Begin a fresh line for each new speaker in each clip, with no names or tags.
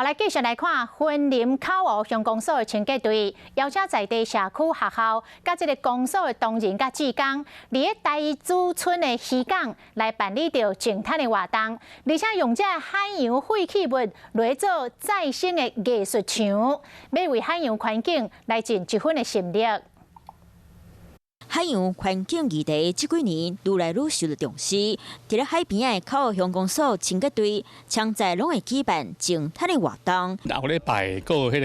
好，來繼續來看雲林口湖鄉公所的清潔隊，邀請在地社區學校，佮這個公所的同仁佮志工，佇咧大竹村的漁港來辦理著淨灘的活動，而且用這海洋廢棄物來做再生的藝術牆，欲為海洋環境來盡一份的心力。
海洋環境議題這幾年愈來愈受到重視。佇咧海邊的口湖鄉公所清潔隊，常在攏會舉辦淨灘的活動。
後禮拜閣有彼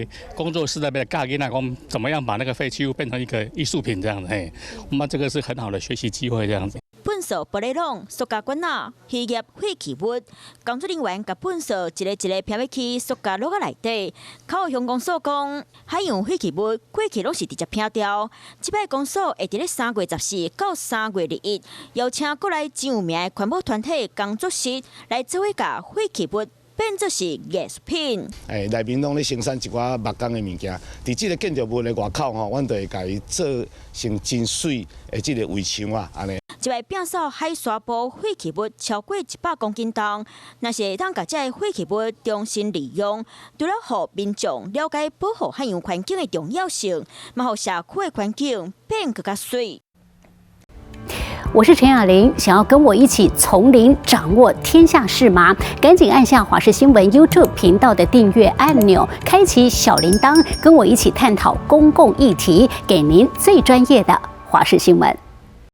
个工作室那邊教囡仔講，怎麼樣把那個廢棄物變成一個藝術品這樣子。嘿，那這個是很好的學習機會這樣子。
糞掃玻璃籠、塑膠罐仔、漁業廢棄物，工作人員共糞掃一个一个拼入去塑膠簍仔內底。口湖鄉公所講，海洋廢棄物過去攏是直接撇掉。這擺公所會佇咧3月14到3月21，邀請國內真有名的環保團體工作室來做伙共廢棄物變做是藝術品。
欸，內面攏咧生產一寡木工的物件，佇這個建築物的外口吼，阮就會共伊做成真媠的這個圍牆啊，按呢。
這擺摒掃海沙埔廢棄物超過100公斤重，若是會當共這個廢棄物重新利用，除了予民眾了解保護海洋環境的重要性，嘛予社區的環境變閣較媠。
我是陳雅玲，想要跟我一起從零掌握天下事嗎？趕緊按下華視新聞 YouTube 頻道的訂閱按鈕，開啟小鈴鐺，跟我一起探討公共議題，給您最專業的華視新聞。